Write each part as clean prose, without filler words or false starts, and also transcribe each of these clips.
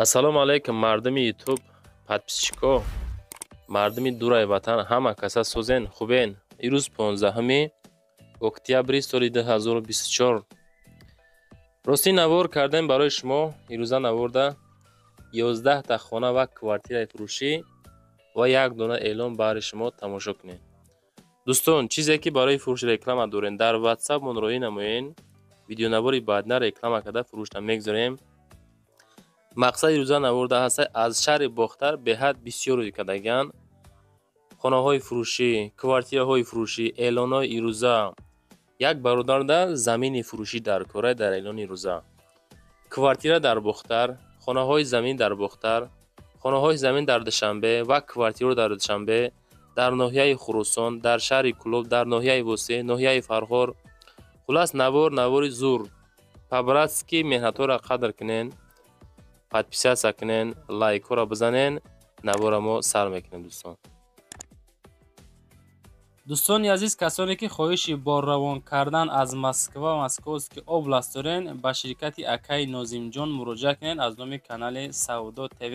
Ассалому алайкум, мардуми Ютуб, подписчико, мардуми дураи ватан, ҳама каса созен, хубен? Ирӯз 15 октябри соли 2024. Ростӣ, навор кардем барои шумо. Ирӯза наворда 11та хона ва квартираи фурӯшӣ ва як дона эълон баҳри шумо тамошо кунед. Дӯстон, чизе ки барои фурӯш, реклама дорем, дар ватсапмон роҳӣ намоен. Видеонавори баъдна реклама карда, фурӯшта мегзорем. Мақсади рӯза наворда ҳаста, аз шаҳри Бохтар беҳад бисёр рӯй кардагианд хонаҳои фурӯшӣ, квартираҳои фурӯшӣ, эълонҳои ирӯза. Як бародарда замини фурӯшӣ дар кора. Дар эълони рӯза квартира дар Бохтар, хонаҳои замин дар Бохтар, хонаҳои замин дар Душанбе ва квартираро дар Душанбе, дар ноҳияи Хуросон, дар шаҳри Кӯлоб, дар ноҳияи Восеъ, ноҳияи Фархор. Хуллас, навор навори зур. По-братски меҳнатҳоро қадр кунен, подписаться кунен, лайкҳоро бизанен. Навора мо сар мекунем, дӯстон. Дӯстони азиз, касоне ки хоҳиши борравон кардан аз Москва, Московский область дорен, ба ширкати акаи Нозимҷон муроҷиат кунед. Аз номи канали Савдо ТВ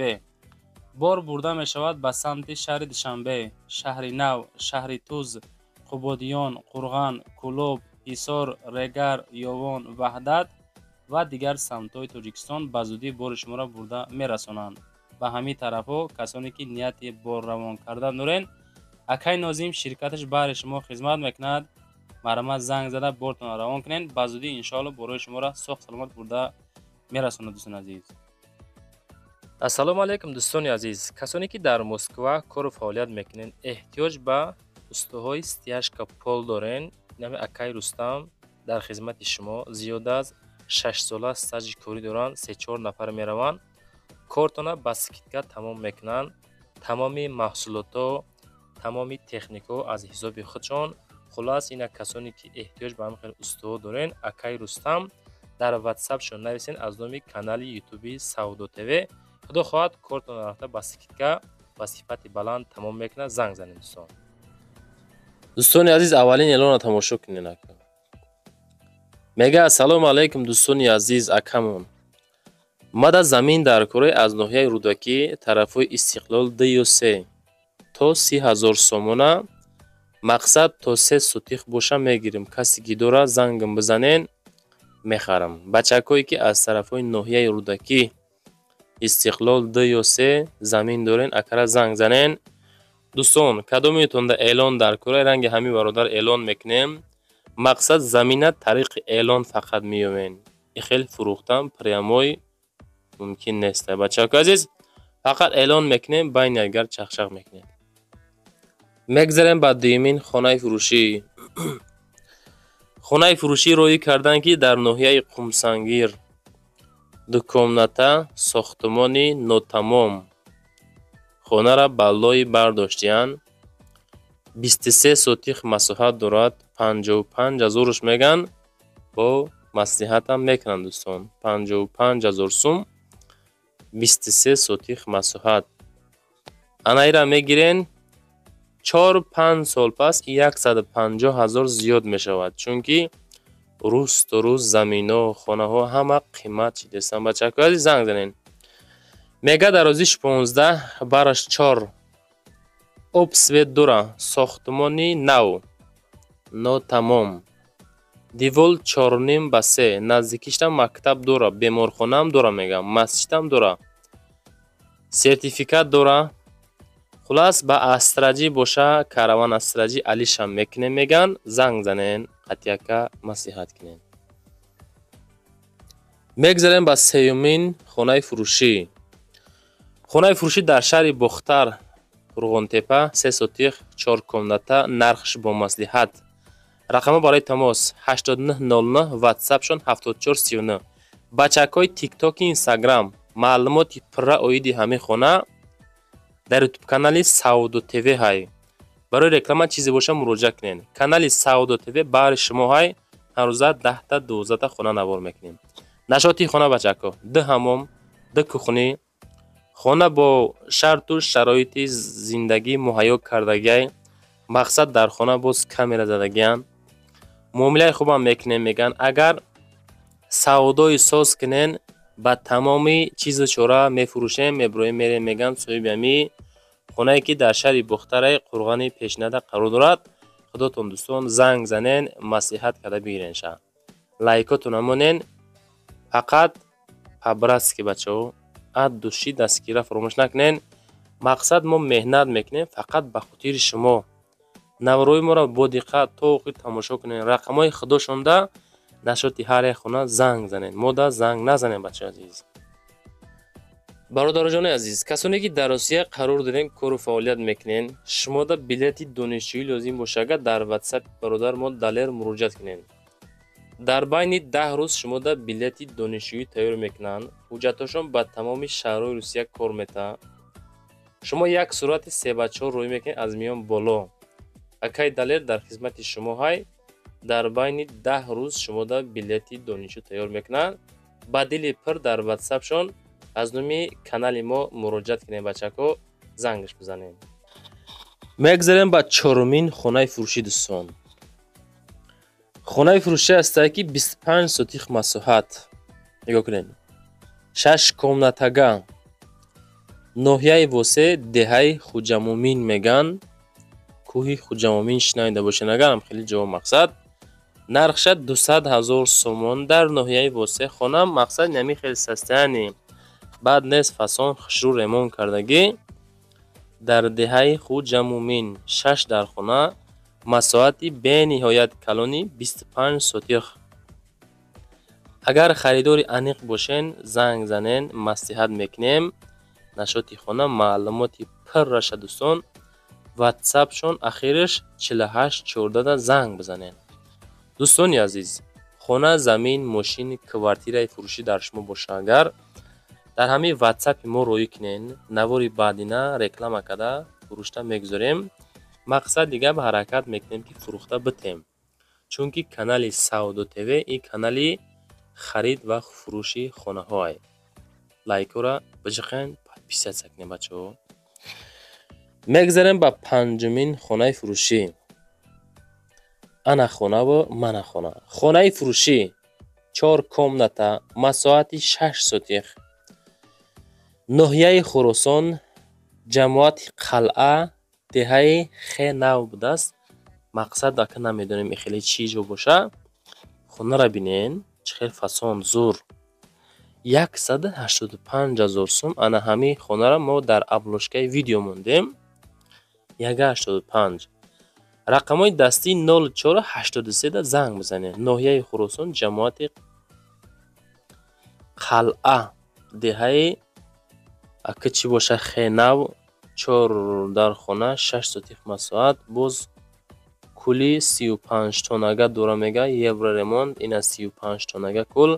бор бурда мешавад ба самти шаҳри Душанбе, Шаҳри Нав, шаҳри Туз, Қубодиён, Қурған, Кӯлоб, Ҳисор, Регар, Ёвон, Ваҳдат ва дигар самтҳои Тоҷикистон. Ба зудӣ бори шуморо бурда мерасонанд ба ҳамин тарафҳо. Касоне ки нияти борравон кардан дорен, акаи Нозим ширкаташ баҳри шумо хизмат мекунад. Марҳамат, занг зада, бортонро равон кунед. Ба зудӣ, иншоалло, борои шуморо соғ саломат бурда мерасонад, дӯстони азиз. Ассалому алайкум, дӯстони азиз! Касоне ки дар Москва кору фаъолият мекунед, эҳтиёҷ ба устоҳои стяжка пол дорен, нами акаи Рустам дар хизмати шумо. Зиёда аз 6 сола стажи корӣ доранд. Се-чор нафар мераванд, кортона ба скидка тамом мекунанд. Тамоми маҳсулотҳо, тамоми техникаҳо аз ҳисоби худшон. Хуллас, инак, касоне ки эҳтиёҷ ба ҳамин хел устоҳо дорен, акаи Рустам дар ватсапшон нависен аз номи канали ютуби Савдо ТВ. Худо хоҳад, кортона рафта, ба скидка, ба сифати баланд тамом мекунад. Занг занед, дӯстон. Дӯстони азиз, аввалин эълонро тамошо кунед. Ака мега: «Ассалому алайкум, дӯстони азиз, акамон мада замин дар кораи аз ноҳияи Рӯдакӣ, тарафҳои Истиқлол д ё се, то 30 000 сомона, мақсад то 3 сотих боша, мегирем. Касе ки дорад, зангам бизанен, мехарам». Бачакҳое ки аз тарафҳои ноҳияи Рӯдакӣ, Истиқлол д ё се замин дорен, акара занг занен. Дӯстон, кадометонда эълон дар кораи, ранги ҳамин бародар эълон мекунем. Мақсад, замина тариқи эълон фақат меёвен, и хел фурӯхтан прямой мумкин нест. Бачаҳои азиз, фақат эълон мекунем, байни якдигар чахчах мекунем. Мегзарем ба дуюмин хонаи фурӯшӣ. Хонаи фурӯшӣ роҳӣ карданд, ки дар ноҳияи Қумсангир, ду комната, сохтмони нотамом, хонаро ба лой бардоштиянд. 23 сотих масоҳат дорад, 55 ҳазоруш мегӯянд, бо маслиҳатам мекунанд, дӯстон. 55 000 сум, 23 сотих масоҳат. Анаира мегирен, 4-5 сол пас 150 000 зиёд мешавад, чунки рӯз то рӯз замино, хонаҳо ҳама қимат шидастанд. Бачакҳои азиз, занг занед. Мега, дарозиш 15, бараш 4, об, свет дора, сохтмони нав, нотамом, девол 4,5 ба 3, наздикишта мактаб дора, беморхонаам дора, мегӯям, масҷидам дора, сертификат дора. Хуллас, ба астраҷӣ боша, караван астраҷӣ алишам мекунем, мегӯянд. Занг занен, қатъияка маслиҳат кунем. Мегзарем ба сеюмин хонаи фурӯшӣ. Хонаи фурӯшӣ дар шаҳри Бохтар, Қурғонтепа, 3 сотих, чор комната, нархш бо маслиҳат. Рақамҳо барои тамос 8909, ватсапшон 7439. Бачакҳои Тиктоки, Инстаграм, маълумоти пурра оиди ҳамин хона дар ютуб-канали Савдо ТВ ҳай. Барои реклама чизе боша, муроҷиат кунед. Канали Савдо ТВ баҳри шумо ҳай. Ҳаррӯза 10-та, 12-та хона навор мекунем. Нашоти хона, бачакҳо, ду ҳамом, ду кухни, хона бо шарту шароити зиндагӣ муҳайё кардагиай. Мақсад, дар хона боз камера задагианд. Муомилаи хубам мекунем, мегӯянд. Агар савдои соз кунен. Ба тамоми чизу чора мефурӯшем, меброем, мерем, меган соҳиби ҳами хонае, ки дар шаҳри Бохтараи Қурғани Пешинада қарор дорад. Худотон, дӯстон, занг занен, маслиҳат карда бигиренша. Лайкотона монен, фақат по-братски, бачаҳо, от души дастгира фаромӯш накунен. Мақсад, мо меҳнат мекунем фақат ба хотири шумо. Наврои моро бо диққат то охир тамошо кунен. Рақамҳои худошонда нашоти ҳар як хона занг занен, мода занг назанем, бачаи азиз. Бародароҷони азиз, касоне ки дар Русия қарор дорем, кору фаъолият мекунен, шумода билети донишҷӯӣ лозим боша, агар дар Ватсапи бародар мо Далер муроҷиат кунед, дар байни 10 рӯз шумода билети донишҷӯӣ тайёр мекунанд. Ҳуҷҷатҳошон ба тамоми шаҳрҳои Русия кор метаҳад. Шумо як сурати себачаҳо рӯй мекунед аз миён боло. Акай Далер дар хизмати шумо ҳай. Дар байни 10 рӯз шумода билети донишҷӯ тайёр мекунанд. Ба дили пир дар Ватсапшон аз номи канали мо муроҷиат кунем, бачако, зангаш бизанем. Мегзарем ба чорумин хонаи фурӯшӣ, дӯстон. Хонаи фурӯшӣ ҳастае, ки 25 сотих масоҳат, нигоҳ кунед, шаш комнатага, ноҳияи Восе, деҳаи Хуҷамумин меган. Кӯҳи Хуҷамумин шинавида бошед агарам, хеле ҷо. Мақсад, нархша 200 000 сомон. Дар ноҳияи Восе хона, мақсад, нами хеле состояние бад нест, фасон, хушрӯ ремонт кардагӣ. Дар деҳаи Хуҷамумин шаш дар хона, масоҳати бениҳоят калони 25 сотих. Агар харидори аниқ бошен, занг занен, маслиҳат мекунем. Нашоти хона маълумоти пурраша, дӯстон, Ватсапшон ахираш 4814 занг бизанед. Дӯстони азиз, хона, замин, мошин, квартираи фурӯшӣ дар шумо боша, агар дар ҳамин Ватсапи мо роӣ кунен, навори баъдина реклама карда фурӯшта мегузорем. Мақсад, дига ба ҳаракат мекунем, ки фурӯхта битем, чунки канали Савдо ТВ ин канали харид ва фурӯши хонаҳоай. Лайкҳоро биҷиқен, подписаться кунем, бачаҳо. Мегзарем ба панҷумин хонаи фурӯшӣ. Ана хонаву мана хона. Хонаи фурӯшӣ чор комната, масоҳати 6 сотих, ноҳияи Хуросон, ҷамоати Қалъа, деҳаи Хенав будааст. Мақсад, ака, намедонем, хеле чӣ ҷо боша. Хонаро бинен, чӣ хел фасон, зур. 185 000 сум. Ана ҳамин хонаро мо дар обложкаи видео мондем. 185. Рақамҳои дастӣ 0483 да занг бизанед. Ноҳияи Хуросон, ҷамоати Қалъа, деҳаи, ака, чӣ боша, Хенав. Чор дар хона, 6 сотих масоҳат, боз кули 35 тоннага дора, мега, евроремонт. Ина 35 тоннага кул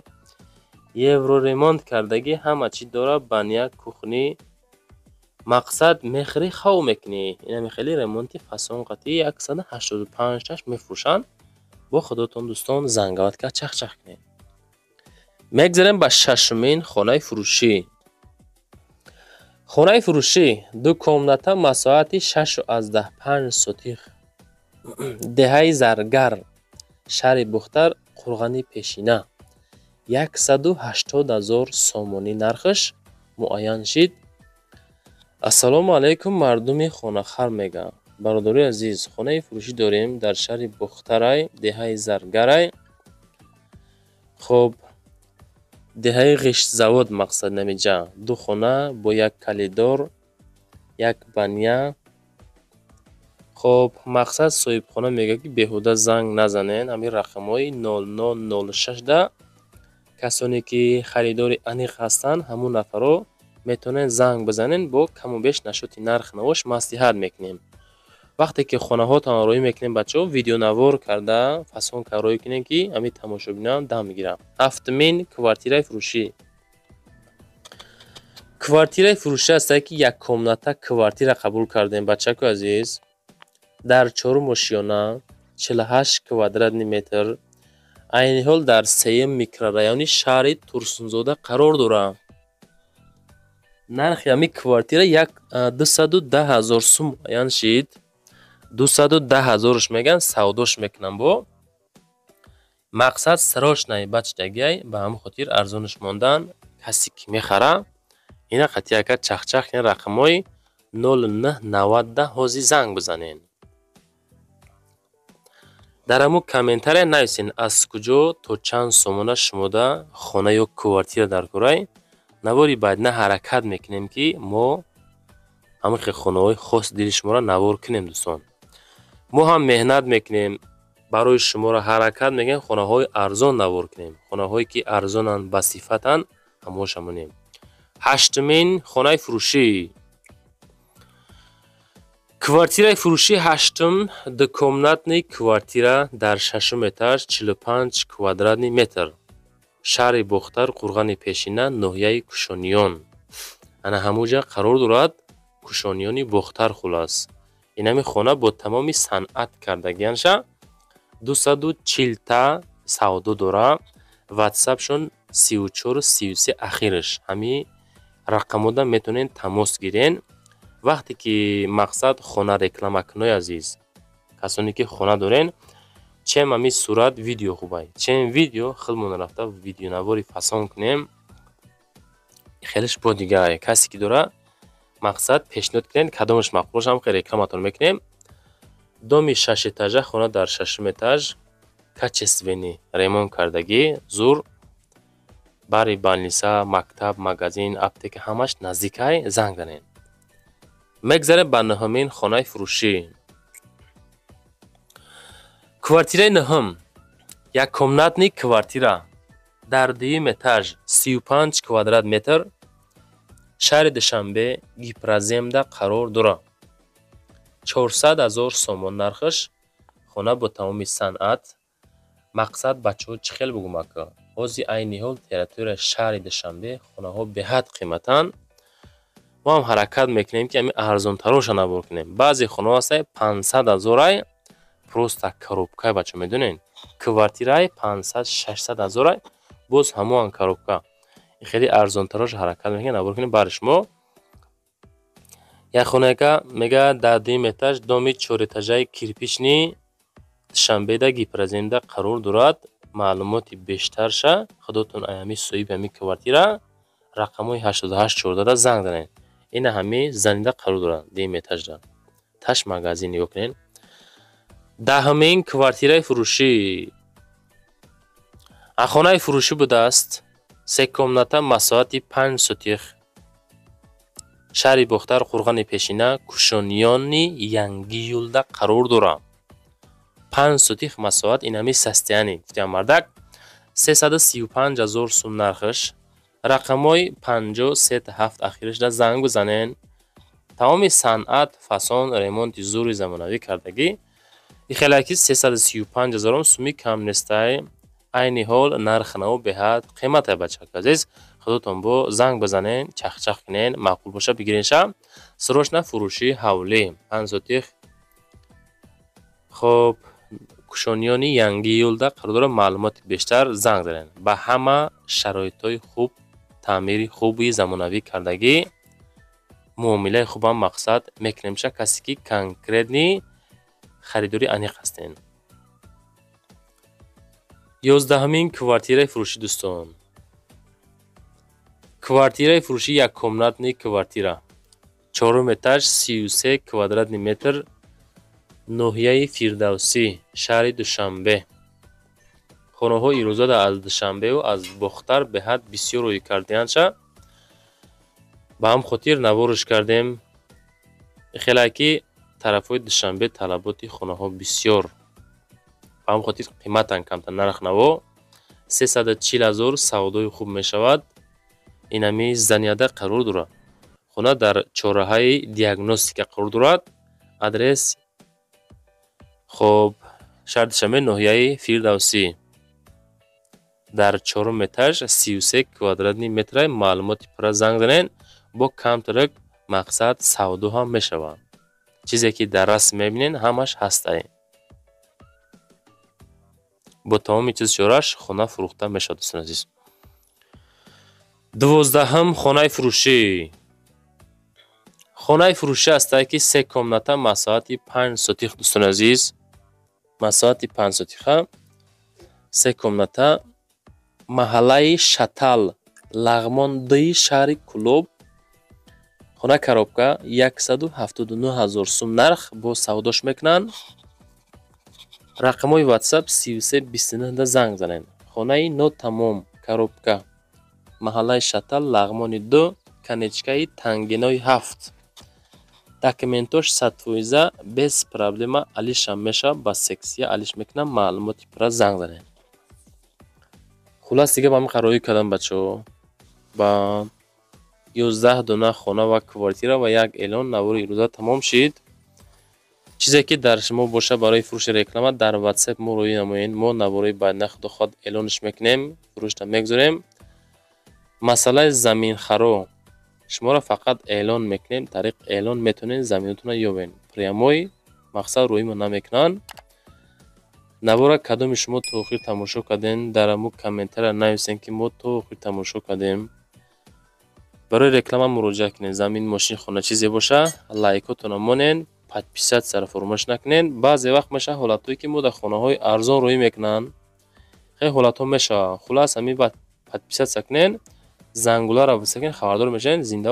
евроремонт кардагӣ, ҳама чӣ дора, баня, кухня. Мақсад, мехӯрӣ, хав мекунӣ. Инами хеле ремонти фасон қатъи 185 таш мефурӯшанд. Бо худотон, дӯстон, занговать ка, чахчах кунед. Мегзарем ба шашумин хонаи фурӯшӣ. Хонаи фурӯшӣ ду комната, масоҳати 6,5 сотих, деҳаи Заргар, шаҳри Бухтар, Қурғани Пешина. 180 000 сомонӣ нархаш муайян шид. Ассалому алайкум, мардуми хонахар, мегӯям. Бародарои азиз, хонаи фурӯшӣ дорем дар шаҳри Бухтарай, деҳаи Заргарай. Хоб, деҳаи Ғиштзавод. Мақсад, намиҷа ду хона бо як коридор, як баня. Хоб, мақсад, соҳибхона мегӯяд, ки беҳуда занг назанен. Ҳамин рақамҳои 0006 да касоне ки харидори аниқ ҳастанд, ҳамун нафарҳо метавонед занг бизанед. Бо каму беш нашоти нарх навош маслиҳат мекунем. Вақте ки хонаҳотонро роӣ мекунем, бачаҳо, видеонавор карда, фасон карда роӣ кунем, ки ҳамин тамошобинам дам гиранд. Ҳафтумин квартираи фурӯшӣ. Квартираи фурӯшӣ ҳастае, ки як комната квартира қабул кардем, бачаку азиз, дар чорум ошёна, 48 квадратный метр, айни ҳол дар сеюм микрорайони шаҳри Турсунзода қарор дорад. Нархи ҳамин квартира як 210 000 сум муайян шид. 210 000-ш мегӯянд, савдош мекунанд бо. Мақсад, срочный бачдагиай, ба ҳамин хотир арзонаш мондан. Касе ки мехара, ина қатъи ака чахчах кунед, рақамҳои 0990 ҳозир занг бизанед. Дар ҳамун комментария нависен, аз куҷо, то чанд сомона шумода хона ё квартира дар курай. Навори баъдина ҳаракат мекунем, ки мо ҳамин хел хонаҳои хоси дили шуморо навор кунем, дӯстон. Мо ҳам меҳнат мекунем, барои шуморо ҳаракат мекунем, хонаҳои арзон навор кунем. Хонаҳое ки арзонанд, басифатанд, ҳамонша монем. Ҳаштумин хонаи фурӯшӣ. Квартираи фурӯшӣ ҳаштум, двухкомнатный квартира дар шашум этаж, 45 квадратный метр. Шаҳри Бохтар, Қурғани Пешина, ноҳияи Кушониён. Ана ҳамуҷа қарор дорад, Кушониёни Бохтар хулас. Инами хона бо тамоми санъат кардагианша, 240-та савдо дора. Ватсапшон 34 33 ахираш. Ҳами рақамода метавонед тамос гирен. Вақте ки мақсад хона рекламакунои азиз, касоне ки хона дорен, чем ҳами сурат видео хубай, чем видео худмон рафта видеонавори фасон кунем, хелеш бо дигар. Касе ки дора, мақсад пешниҳод кунед, кадомаш маъқул боша, ҳам рекламатон мекунем. Доми шашэтажа, хона дар шашум этаж, качественный ремонт кардагӣ, зур, бари больница, мактаб, магазин, аптека ҳамаш наздикай, занг занед. Мегзарем ба нуҳумин хонаи фурӯшӣ. Квартираи нуҳум, яккомнатный квартира дар дуюм этаж, 35 квадрат метр, шаҳри Душанбе, Гипроземда қарор дорад. 400 000 сомон нархаш. Хона бо тамоми санъат. Мақсад, бачаҳо, чӣ хел бугум, ака, ҳозир айни ҳол территорияи шаҳри Душанбе хонаҳо беҳад қиматанд. Мо ҳам ҳаракат мекунем, ки ҳамин арзонтароша навор кунем. Баъзе хонаҳо ҳастанд, 500 000-ай, просто коробкай, бача, медонед, квартираи 500-600 ҳазорай, боз ҳамоан коробка. Хеле арзонтароша ҳаракат мекунем навор кунем бари шумо. Як хонака мега дар дуюм этаж, доми чорэтажаи кирпичный, Душанбеда, Гипроземда қарор дорад. Маълумоти бештарша худотон аями соҳиби ҳамин квартира рақамҳои 88 14-да занг занед. Ина ҳами занида қарор дорад, дуюм этажда, таш магазин, нигоҳ кунед. Даҳумин квартираи фурӯшӣ, хонаи фурӯшӣ будааст, се комната, масоҳати 5 сотих, шаҳри Бохтар, Қурғани Пешина, Кушониёни Янгиюлда қарор дорад. 5 сотих масоҳат, инами состояние гуфтиам мардак, 335 000 сум нархаш. Рақамҳои 53 7 ахирашда занг бизанен. Тамоми санъат, фасон, ремонти зури замонавӣ кардагӣ. Ихелаки 335 000-ум суми кам нестай. Айни ҳол нархи наво беҳад қиматай, бачаҳои азиз. Худотон бо занг бизанен, чахчах кунен, маъқул боша, бигиренша. Срочно фурӯши ҳавлӣ, 5 сотих, хоб, Кушониёни Янгиюлда қарор дорад. Маълумоти бештар занг занед. Ба ҳама шароитҳои хуб, таъмири хуби замонавӣ кардагӣ, муомилаи хубам мақсад мекунемша, касе ки конкретный харидори аниқ ҳастен. 11-умин квартираи фурӯшӣ, дӯстон. Квартираи фурӯшӣ, яккомнатный квартира, чорум этаж, 33 квадратный метр, ноҳияи Фирдавсӣ, шаҳри Душанбе. Хонаҳои ирӯзада аз Душанбеу аз Бохтар беҳад бисёр рӯй кардианша, ба ҳам хотир наворш кардем. Хеле ки тарафҳои Душанбе талаботи хонаҳо бисёр, ба ҳам хотир қиматан камтар. Нарх наво 340 000, савдои хуб мешавад. Инами зданияда қарор дорад. Хона дар чорраҳаи Диагностика қарор дорад. Адрес, хоб, шаҳри Душанбе, ноҳияи Фирдавсӣ, дар чорум этаж, 33 квадратный метра. Маълумоти пурра занг занед. Бо камтарак мақсад савдо ҳам мешавад. Чизе ки дар расм мебинед, ҳамаш ҳастай. Бо тамоми чиз чораш хона фурӯхта мешавад, дӯстони азиз. 12-ҳум хонаи фурӯшӣ. Хонаи фурӯшӣ ҳастае, ки се комната, масоҳати 5 сотих, дӯстони азиз, масоҳати 5 сотиха, се комната, маҳаллаи Шатал. Лағмон 2, шаҳри Кӯлоб. Хона коробка, 179 ҳазор сум нарх, бо савдош мекунанд. Рақамҳои WhatsApp 33 29 да занг занед. Хонаи нотамом, коробка, маҳаллаи Шатал, Лағмони 2, конечкаи Тангинои 7. Документош 100%, без проблема, алишам мешавад, ба сексия алиш мекунам. Маълумоти пурра занг занед. Хуллас, дига ба ҳамин қарорӣ кардам, бачаҳо. Ба 11 дона хона ва квартира ва як эълон навори ирӯза тамом шид. Чизе ки дар шумо бошад барои фурӯши реклама, дар WhatsApp мо роӣ намоед. Мо навораи баъдина, худо хоҳад, эълонш мекунем, фурӯшта мегузорем. Масъалаи заминхаро шуморо фақат эълон мекунем. Тариқи эълон метавонед заминотонро ёбед. Прямой мақсад роимо намекунанд. Навора кадоми шумо то охир тамошо кардем, дар ҳамун комментария нависем, ки мо то охир тамошо кардем. Барои реклама муроҷиат кунед. Замин, мошин, хона, чизе боша, лайкотонро монед, подписатьсяро фаромӯш накунед. Баъзе вақт мешавад ҳолатҳое, ки мо дар хонаҳои арзон роӣ мекунанд. Хеле ҳолатҳо мешавад. Хуллас, ҳамин подписаться кунед, зангуларо баста кунед, хабардор мешавед зинда.